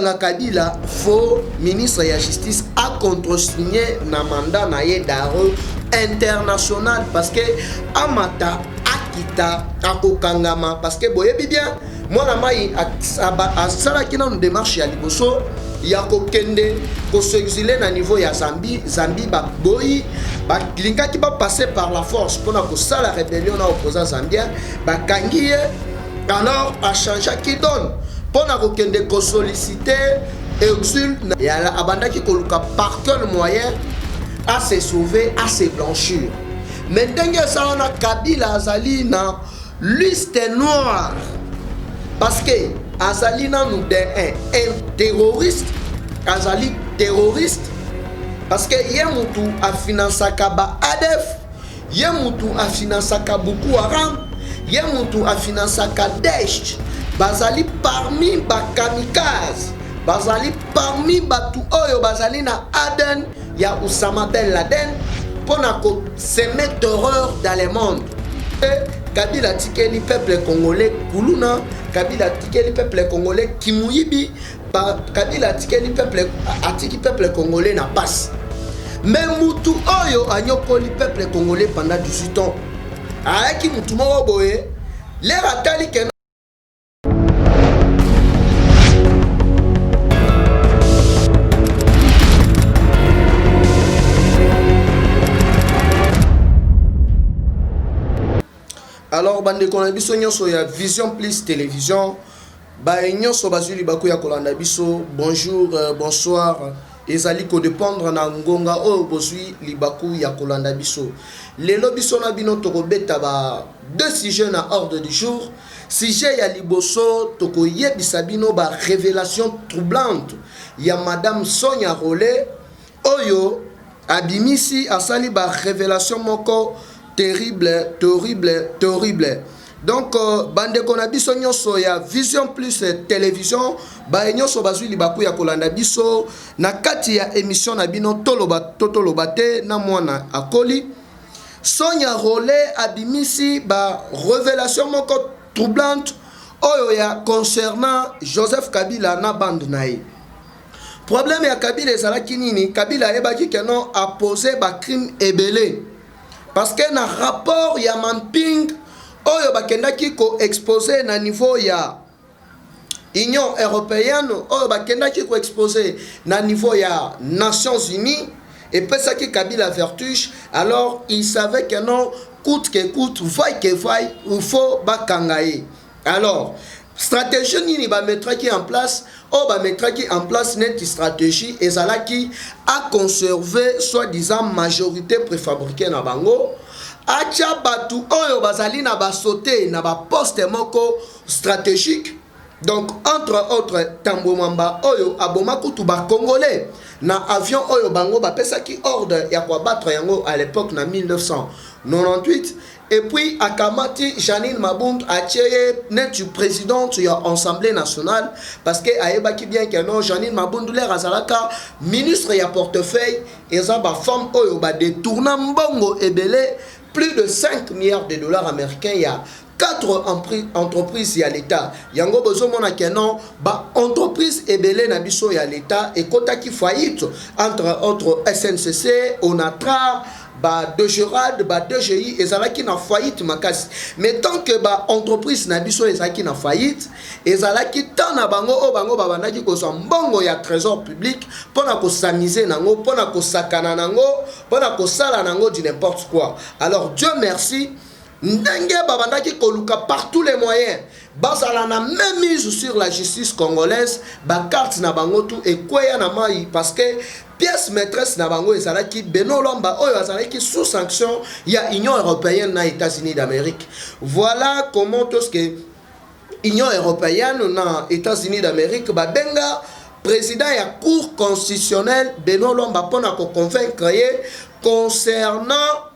Bakanga Kabila faux ministre ya justice a contresigne na mandat na ye d'arrêt international parce que amata akita akokangama parce que boyebi bien mwana mai asalaki nanu démarche ya liboso ya kokende kosexile na niveau ya Zambie. Zambie baboyi, balingaki bapasse par la force mpona kosala rébellion na opposant zambien, bakangi ye. Alors achangeaki donne mpo na kokende kosollicite exil. Abandaki koluka par quel moyen à se sauver, à se blanchir. Mais ndenge eza wana, Kabila azali na liste noire parce que azali nanu de un terroriste. Azali terroriste parce que ye mutu afinansaka ba ADF, ye mutu afinansaka Boko Haram, ye mutu afinansaka Daesh. Bazali parmi bakamikaze, bazali parmi bato oyo bazali na ADN ya Osama Ben Laden mpona kosemer terreur dans le monde. Kabila atikeli peuple congolais kuluna, Kabila atikeli peuple congolais kimuyibi, Kabila atikeli peuple, atiki peuple congolais na pasi. Mais mutu oyo anyokoli peuple congolais pendant 18 ans, ayaki mutu moko boye lere atali ke Alors bandeko na biso nyonso ya Vision Plus Télévision, baye nyonso bazwi libaku ya kolanda biso, bonjour, bonsoir, ezali kodépendre na ngonga oyo bozwi libaku ya kolanda biso. Lelo biso na bino tokobeta ba deux sujets na ordre du jour. Sujet ya liboso, tokoyebisa bino ba révélation troublante ya madame Sonia Rolley oyo abimisi, asali ba révélation moko terrible, terrible, terrible. Donc bandeko na biso nyonso ya Vision Plus Télévision, baye nyonso bazwi libaku ya kolanda biso na kati ya émission na bino Toloba to Toloba te na mwana akoli, Sonia Rolley abimisi ba révélation moko troublante oyo ya concernant Joseph Kabila na bande na ye. Problème ya Kabila ezalaki nini? Kabila ayebaki ke non, apose bacrime ebele parce que na rapport ya mapping oyo bakendaki koexpose na niveau ya Union européenne, oyo bakendaki koexpose na niveau ya Nations unies, epesaki Kabila vertige. Alors il savait que non, coûte que coûte, vaille que vaille, il faut bakanga ye. Alors stratégie nini bamettraki en place? Oyo bamettraki en place neti stratégie ezalaki aconserve soi-disant majorité préfabriqué na bango, atya bato oyo bazali na basote na baposte moko stratégique. Donc entre autres Tambwe Mwamba oyo aboma kutu bacongolais na avion oyo bango bapesaki ordre ya koabattre yango à l'époque na 1998. Et puis akamati Janine Mabund, atie ye neti présidente ya Assemblée nationale parce que ayebaki bien ke non, Janine Mabund lere azalaka ministre ya portefeuille, eza bafemme oyo badetourna mbongo ebele, plus de 5 milliards de dollars américains ya quatre entreprises ya l'État. Yango bozomona ke non, baentreprise ebele na biso ya l'État ekɔtaki faillite, entre autres SNCC, Onatra, ba DGRAD, ba DGI ezalaki na faillite makasi. Mais tant que baentreprise na biso ezalaki na faillite, ezalaki temps na bango oyo bango babandaki kozwa mbongo ya trésor public mpona kosamize nango, mpona kosakana nango, mpona kosala nango du n'importe quoi. Alors Dieu merci, ndenge babandaki koluka par tous les moyens bazala na même mise sur la justice congolaise, bacarte na bango tu ekweya na mai parce que pièce maîtresse na bango ezalaki Beno Lwamba oyo azalaki sous sanction ya Union européenne na États-Unis d'Amérique. Voilà comment tout ce que Union européenne na États-Unis d'Amérique babenga président ya Cour constitutionnelle Beno Lwamba mpona koconvaincre ye concernant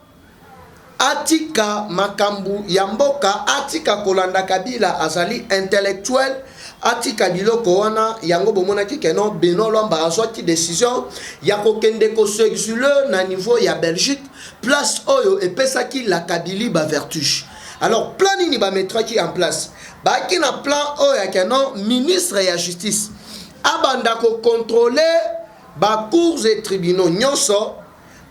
atika makambo ya mboka, atika kolanda Kabila, azali intellectuel, atika biloko wana. Yango bomonaki ke non, Beno Lwamba azwaki décision ya kokende kos'exiler na niveau ya Belgique, place oyo epesaki la Kabili bavertige. Alors plan nini bamettraki en place? Baaki na plan oyo ya ke non, ministre ya justice Abanda kocontrôler bacours et tribunaux nyonso,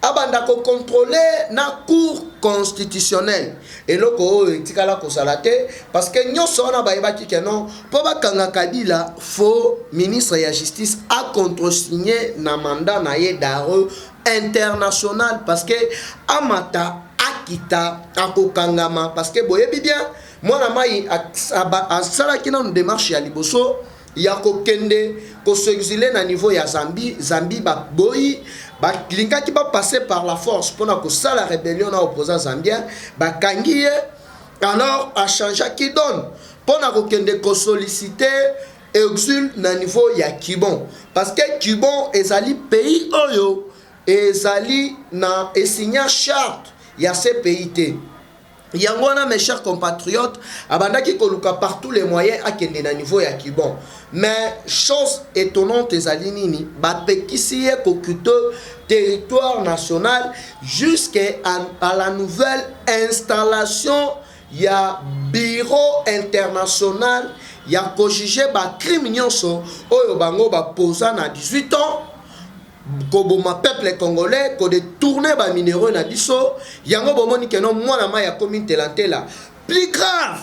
abanda kocontrôler na Cour constitutionnelle. Eloko oyo etikala kozala te, parce que nyonso wana bayebaki ke non, mpo bakanga Kabila, faux ministre ya Justice acontresigne na mandat na ye d'arrêt international, parce que amata akita akokangama. Parce que boyebi bien, mwana mai asalaki nanu démarche ya liboso ya kokende kos'exiler na niveau ya Zambie. Zambie baboyi, balingaki bapasse par la force mpona kosala rébellion na opposant zambien, bakangi ye. Alors achangeaki donne mpona kokende kosolliciter exil na niveau ya Cuba, parce que Cuba ezali pays oyo ezali na esigna charte ya CPI te. Yango wana, mes chers compatriotes, abandaki koluka par tous les moyens akende na niveau ya Cuba. Mais chose étonnante ezali nini? Bapekisi ye koquitter territoire national jusqu'à à la nouvelle installation ya bureau international ya kojuger bacrime nyonso oyo bango baposa na 18 ans, koboma peuple congolais, kodétourner baminéraux na biso. Yango bomoni ke non, mwana mai akomi ntelantela. Plus grave,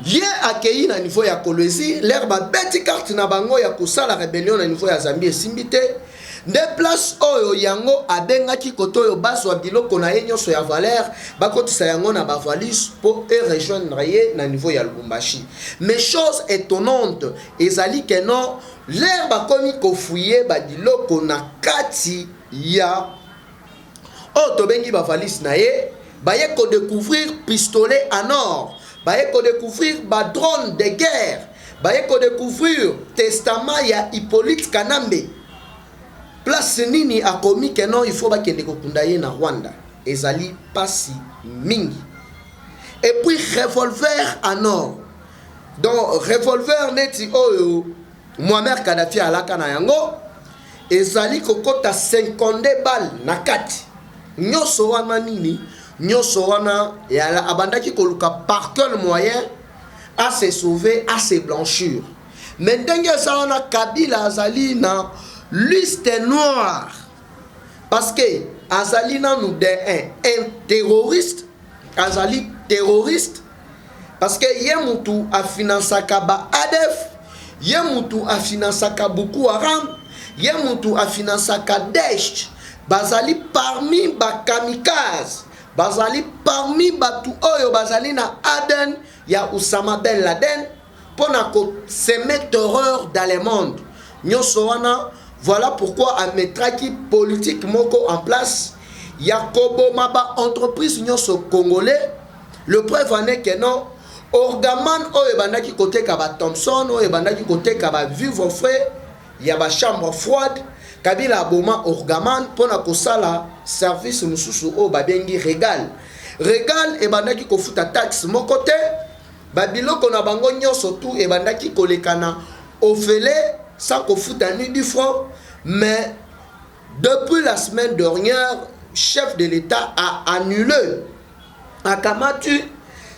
ye akei na niveau ya Kolwezi. L'heure babeti carte na bango ya kosala rébellion na niveau ya Zambie, esimbi te. Nde place oyo yango abengaki kote oyo bazwa biloko na ye nyonso ya valeur, bakotisa yango na bavalise mpo erejoindre ye na niveau ya Lubumbashi. Mais chose étonnante ezali ke non, l'heure bakomi kofouiller babiloko na kati ya oyo tobengi bavalise na ye, baye kodécouvrir pistolet en or, baye kodécouvrir badrone de guerre, baye kodécouvrir testament ya Hippolyte Kanambe. Place nini akomi ke non, il faut bakende kokunda ye na Rwanda. Ezali pasi mingi. Et puis revolver en or, donc revolver neti oyo Muammar Kadhafi alaka na yango, ezali kokɔta 52 balle na kati. Nyonso wana nini? Nyonso wana abandaki koluka par quel moyen a se sauver, a se blanchir. Mais ndenge eza wana, Kabila azali na liste noire, parce que azali nanu de un terroriste. Azali terroriste parce que ye mutu afinansaka ba ADF, ye mutu afinansaka Boko Haram, ye mutu afinansaka Daesh. Bazali parmi bakamikaze, bazali parmi bato oyo bazali na ADN ya Osama Ben Laden mpo na kosemer terreur dans le monde nyonso wana. Voilà pourquoi amettraki politique moko en place ya koboma baentreprise nyonso congolais. Le preuve en est que non, Orgaman oyo ebandaki koteka bathomson, oyo ebandaki koteka bavivre frais ya bachambre froide, Kabila aboma Orgaman mpona kosala service mosusu oyo babengi Regal. Regal ebandaki kofuta taxe moko te, babiloko na bango nyonso tu ebandaki koleka na ofele sans kofuta ni du franc. Mais depuis la semaine dernière, chef de l'État a annulé, akamati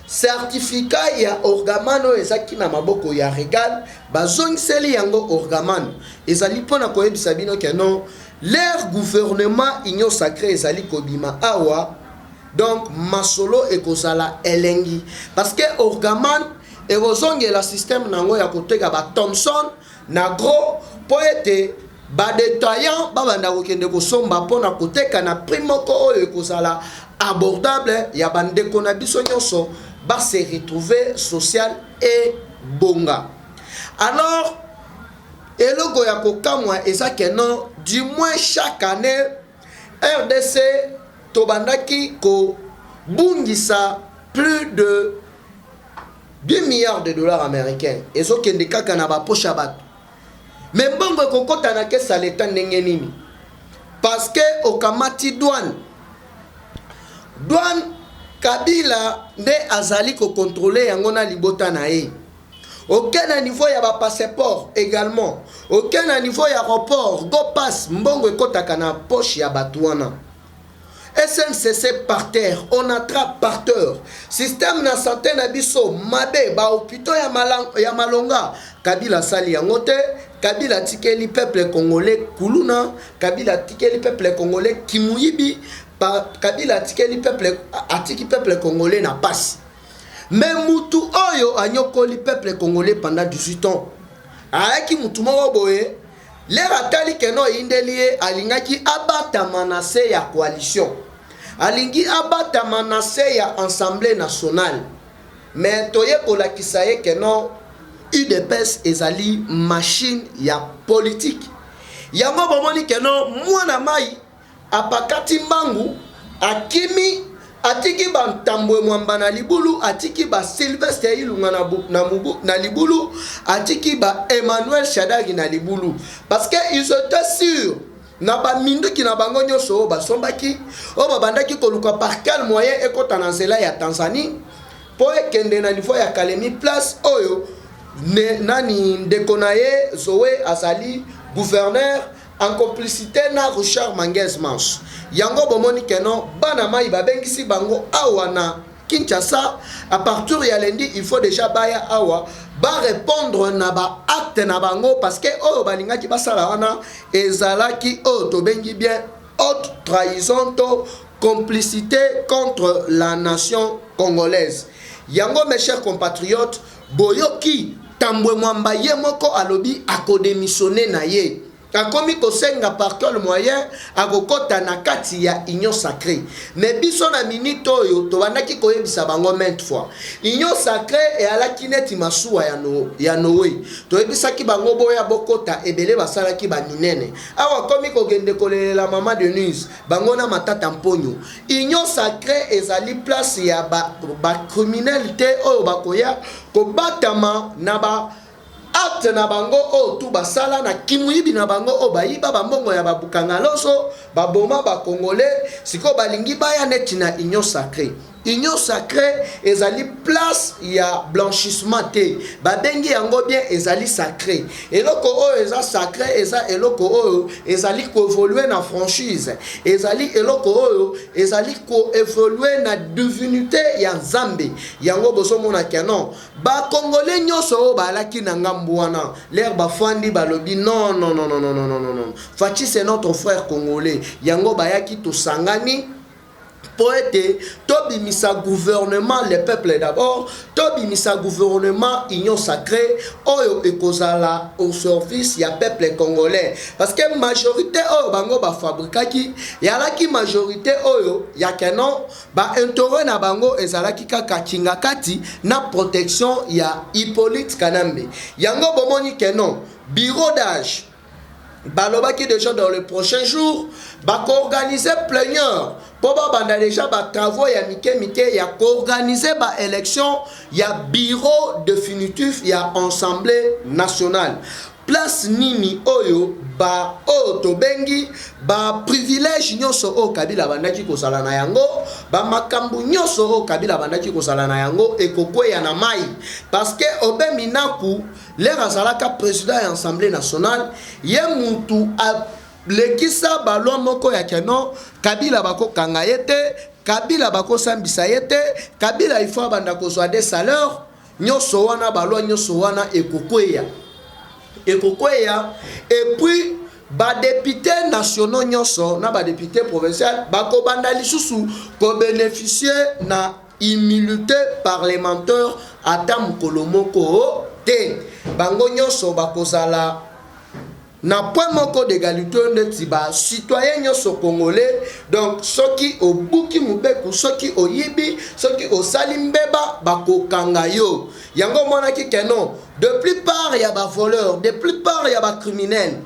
certificat ya Orgaman oyo ezalaki na maboko ya Regal, bazongiseli yango Orgaman. Ezali mpona koyebisa bino ke non, leur gouvernement Union sacrée ezali kobima awa. Donc masolo ekozala elengi, parce que Orgaman ekozongela système nango ya koteka bathomson na gros, mpo ete badétaillant babanda kokende kosomba mpona koteka na prix moko oyo ekozala abordable ya bandeko na biso nyonso, base retrouver social ebonga. Alors eloko ya kokamwa eza ke non, du moins chaque année RDC tobandaki kobungisa plus de 2 milliards de dollars américains, ezokende kaka na bapoche ya bato. Mais mbongo ekokɔta na caisse ya leta ndenge nini? Parce que okamati douane. Douane, Kabila nde azali kocontrôler yango na libota na ye. Oke na niveau ya bapasseport également, oke na niveau ya aéroport, go pass, mbongo ekɔtaka na poche ya bato wana. SNCC par terre, Onatra par terre, système na santé na biso mabe, bahôpitaux ya malonga Kabila asali yango te. Kabila atikeli peuple congolais kuluna, Kabila atikeli peuple congolais kimuyibi, Kabila atikeli peuple, atiki peuple congolais na pasi. Mais mutu oyo anyokoli peuple congolais pendant 18 ans, ayaki mutu moko boye, lere atali keno eyindeli ye, alingaki abatama na se ya coalition, alingi abatama na se ya Assemblée nationale. Mais toye kolakisa ye que non, UDPS ezali machine ya politique. Yango bomoni que non, mwana mai apakati mbangu, akimi, atiki bantambwe mwamba na libulu, atiki ba Sylvestre Ilunga na libulu, atiki ba Emmanuel Shadary na libulu, parce que ils étaient sûrs na baminduki na bango nyonso oyo basombaki, oyo babandaki koluka par quel moyen ekɔta na nzela ya Tanzanie mpo ekende na niveau ya Kalemi, place oyo nani, ndeko na ye Zoe azali gouverneur en complicité na Richard Mangez Mans. Yango bomoni que non, bana mai babengisi bango awa na Kinshasa. À partir ya lundi, il faut déjà baya awa barépondre na baacte na bango, parce que oyo balingaki basala wana ezalaki oyo tobengi bien haute trahison to complicité contre la nation congolaise. Yango, mes chers compatriotes, boyoki Tambwe Mwamba ye moko alobi akodémissionner na ye, akomi kosenga par quel moyen akokɔta na kati ya Union sacrée. Mais biso na minute oyo tobandaki koyebisa bango maintes fois, Union sacrée eyalaki neti masuwa ya Noé. Toyebisaki bango boya bokɔta, ebele basalaki baminene. Awa akomi kokende kolelela mama Denise, bango na Matata Mponyo. Union sacrée ezali place ya bacriminel ba te oyo bakoya kobatama na ba acte na bango oyo tu basala na kimuyibi na bango, oyo bayiba bambongo ya babukanga loso, baboma bakongolais. Sikoyo balingi baya neti na Union sacrée. Union sacrée ezali place ya blanchissement te. Babengi yango bien ezali sacré. Eloko oyo eza sacré eza eloko oyo ezali koévoluer na franchise, ezali eloko oyo ezali koévoluer na divinité ya Nzambe. Yango bozomona que non, bakongolais nyonso oyo balaki na ngambu wana, lere bafandi, balobi: "Non, non, non, non, non, non, non, non, Fatshi, c'est notre frère congolais." Yango bayaki, tosangani mpo ete tobimisa gouvernement le peuple d'abord, tobimisa gouvernement Union sacrée oyo ekozala au service ya peuple congolais, parce que majorité oyo bango bafabrikaki ezalaki majorité oyo ya que non, baintérêt na bango ezalaki kaka kinga kati na protection ya Hippolyte Kanambe. Yango bomoni que non, bureau d'âge balobaki déjà dans le prochain jour bakoorganiser plénière mpo babanda déjà batravaux ya mike mike ya koorganiser baélection ya bureau définitif ya Assemblée nationale. Place nini oyo ba oyo tobengi baprivilège nyonso oyo Kabila abandaki kozala na yango, bamakambo nyonso oyo Kabila abandaki kozala na yango ekokweya na mai, parce que Aubin Minaku, lere azalaka président ya Assemblée nationale, ye mutu alekisa baloi moko ya que non, Kabila bakokanga ye te, Kabila bakosambisa ye te, Kabila ifo abanda kozwa de salaire nyonso wana. Baloi nyonso wana ekokweya, ekokweya. Et puis badéputé nationaux nyonso na badéputé provincial bakobanda lisusu kobénéficie na immunité parlementaire ata mokolo moko te. Bango nyonso bakozala na point moko d'égalité neti bacitoyen nyonso congolais. Donc soki obuki mobeko, soki oyibi, soki osali mbeba, bakokanga yo. Yango omonaki que non, de plupart ya bavoleur, de plupart ya bacriminel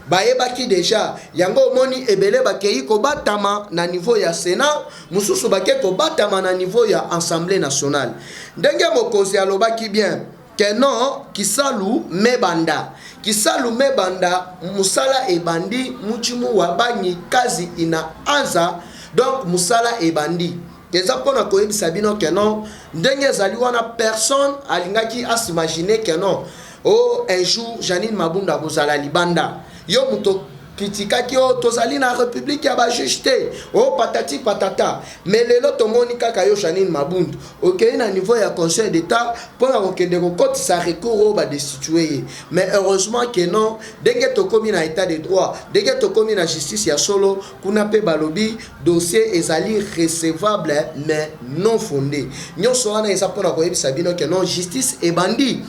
bayebaki déjà. Yango omoni ebele bakei kobatama na niveau ya Sénat, mosusu bake kobatama na niveau ya Assemblée nationale. Ndenge mokonzi alobaki bien que non, kisalu mebanda, kisalu mebanda, mosala ebandi, muchimu wa banyi, kazi inaanza. Donc mosala ebandi. Eza mpona koyebisa bino que non, ndenge ezali wana, personne alingaki as'imaginer que non, oh, un jour Janine Mabunda akozala libanda. Yo moto Kritikaki oyo tozali na république ya bajuge te, o patati patata. Mais lelo tomoni kaka yo, Jeanine Mabundu, okei na niveau ya Conseil d'État mpona kokende kokotisa recours oyo badestitue ye. Mais heureusement que non, ndenge tokómi na état de droit, ndenge tokómi na justice ya solo, kuna mpe balobi dossier ezali recevable mais non fondé. Nyonso wana eza mpona koyebisa bino que non, justice ebandi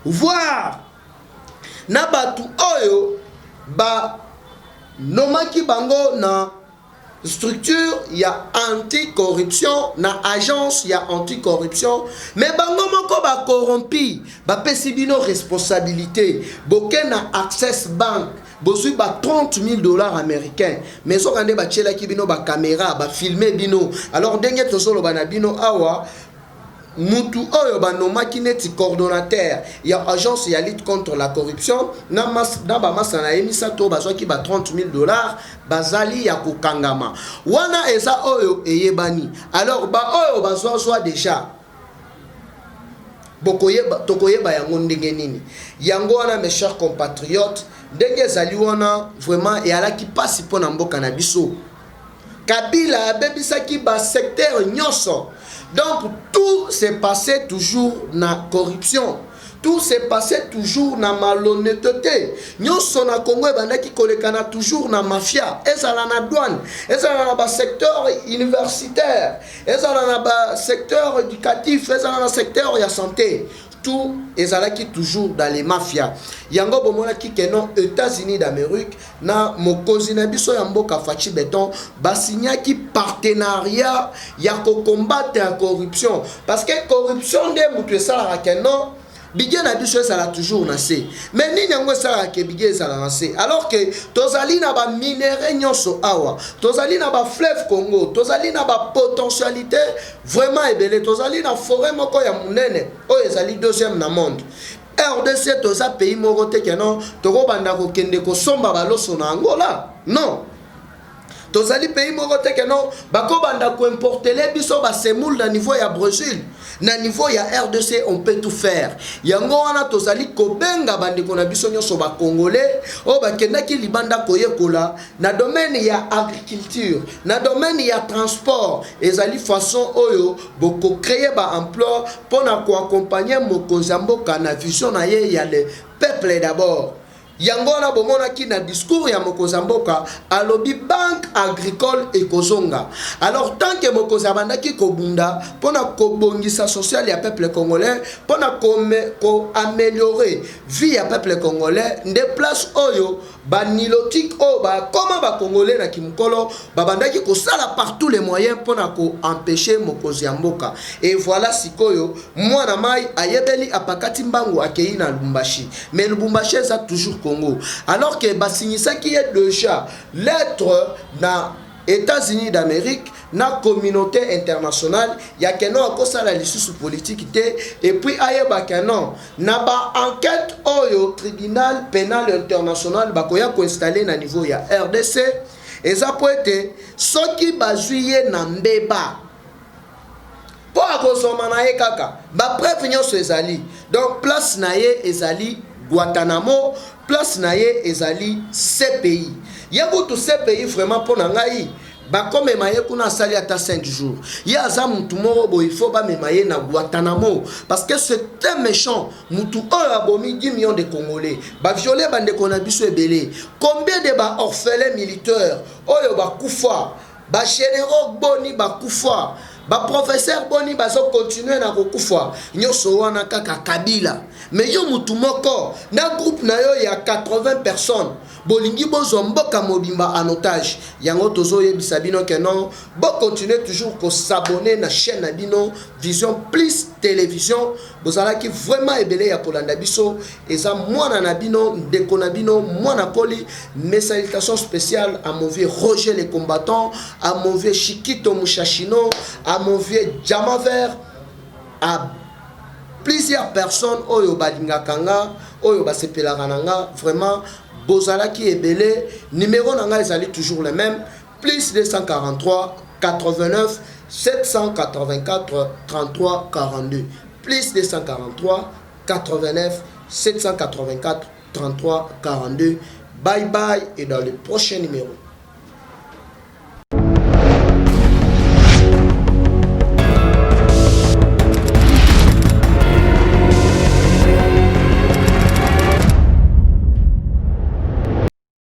voir na bato oyo banomaki bango na structure ya anticorruption, na agence ya anticorruption. Mais bango moko bacorrompi, bapesi bino responsabilité. Boke na Access Bank, bozwi ba 30 000 $ américains, mais soka nde batielaki bino bacaméra, bafilme bino. Alors ndenge tozoloba na bino awa, mutu oyo banomaki neti coordonnateur ya agence ya lutte contre la corruption na bamasa na ye misato oyo bazwaki ba 30 000 $, bazali ya kokangama. Wana eza oyo eyebani. Alors baoyo bazwazwa déjà, bokoyeba, tokoyeba yango ndenge nini. Yango wana, mes chers compatriotes, ndenge ezali wana, vraiment eyalaki mpasi mpo na mboka na biso. Kabila abebisaki basecteur nyonso. Donc tout s'est passé toujours na corruption, tout s'est passé toujours na malhonnêteté. Nyonso na Congo ebandaki kolekana toujours na mafia, ezala na douane, ezala na basecteur universitaire, ezala na basecteur éducatif, ezala na secteur ya santé, tout ezalaki toujours dans les mafias. Yango bomonaki que non, États-Unis d'Amérique na mokonzi na biso ya mboka Fatshi Béton basignaki partenariat ya kocombattre ya corruption, parce que corruption nde moto esalaka que non, budget na biso ezala toujours na se. Mais nini yango esalaka que budget ezala na se, alors que tozali na baminerai nyonso awa, tozali na bafleuve Congo, tozali na bapotentialité vraiment ebele, tozali na forêt moko ya monene oyo ezali deuxième na monde? RDC toza pays moko te que non, tokobanda kokende kosomba baloso na Angola. Non, tozali pays moko te que non, bakobanda koimportele biso basemoule na niveau ya Brésil. Na niveau ya RDC, on peut tout faire. Yango wana tozali kobenga bandeko na biso nyonso bacongolais oyo bakendaki libanda koyekola na domaine ya agriculture, na domaine ya transport. Ezali façon oyo bokocréer baemploi mpona koaccompagner mokonzi ya mboka na vision na ye ya le peuple d'abord. Yango wana bomonaki na discours ya mokonzi ya mboka, alobi Banque agricole ekozonga. Alors tant que mokonzi abandaki kobunda mpona kobongisa social ya peuple congolais, mpona koaméliorer vie ya peuple congolais, nde place oyo banilotique oyo bakoma bacongolais na kimokolo babandaki kosala par tous les moyens mpona koempêcher mokonzi ya mboka. Et voilà, sikoyo mwana mai ayebeli, apakati mbangu, akei na Lubumbashi. Mais Lubumbashi eza toujours Congo, alors que basinyisaki ye déjà lettre na États-Unis d'Amérique, na communauté internationale, ya que non, akosala lisusu politike te. Et puis ayeba que non, na baenquête oyo Tribunal pénal international bakoya koinstalle na niveau ya RDC, eza po ete soki bazwi ye na mbeba, mpo akozwama na ye kaka, bapreuve nyonso ezali. Donc place na ye ezali Guantanamo, place na ye ezali CPI. Ye kutu CPI, vraiment, mpo na ngai, bakomema ye kuna, asali ata 5 jours. Ye aza mutu moko boye, faut bamema ye na Guantanamo, parce que c'est un méchant. Mutu oyo abomi 10 millions de Congolais, baviole bandeko na biso ebele. Combien de baorphelin militaire oyo bakufa, bagénéraux boni bakufa, baprofesseur boni bazokontinue na kokufa? Nyonso wana kaka Kabila. Mais yo mutu moko na groupe na yo ya 80 personnes, bolingi bozwa mboka mobimba en otage. Yango tozoyebisa bino que non, bokontinue toujours kos'abonner na chaîne na bino Vision Plus Télévision. Bozalaki vraiment ebele ya kolanda biso. Eza mwana na bino, ndeko na bino, mwana koli. Mes salutations spéciales à mon vieux Roger le combattant, à mon vieux Chiquito Mushashino, à mon vieux Jamaver, à plusieurs personnes oyo balingaka nga, oyo basepelaka na nga. Vraiment, bozalaki ebele. Numéro na ngai ezali toujours le même: plus 243 89 784 33 42, plus 243 89 784 33 42. Bye bye et dans le prochain numéro.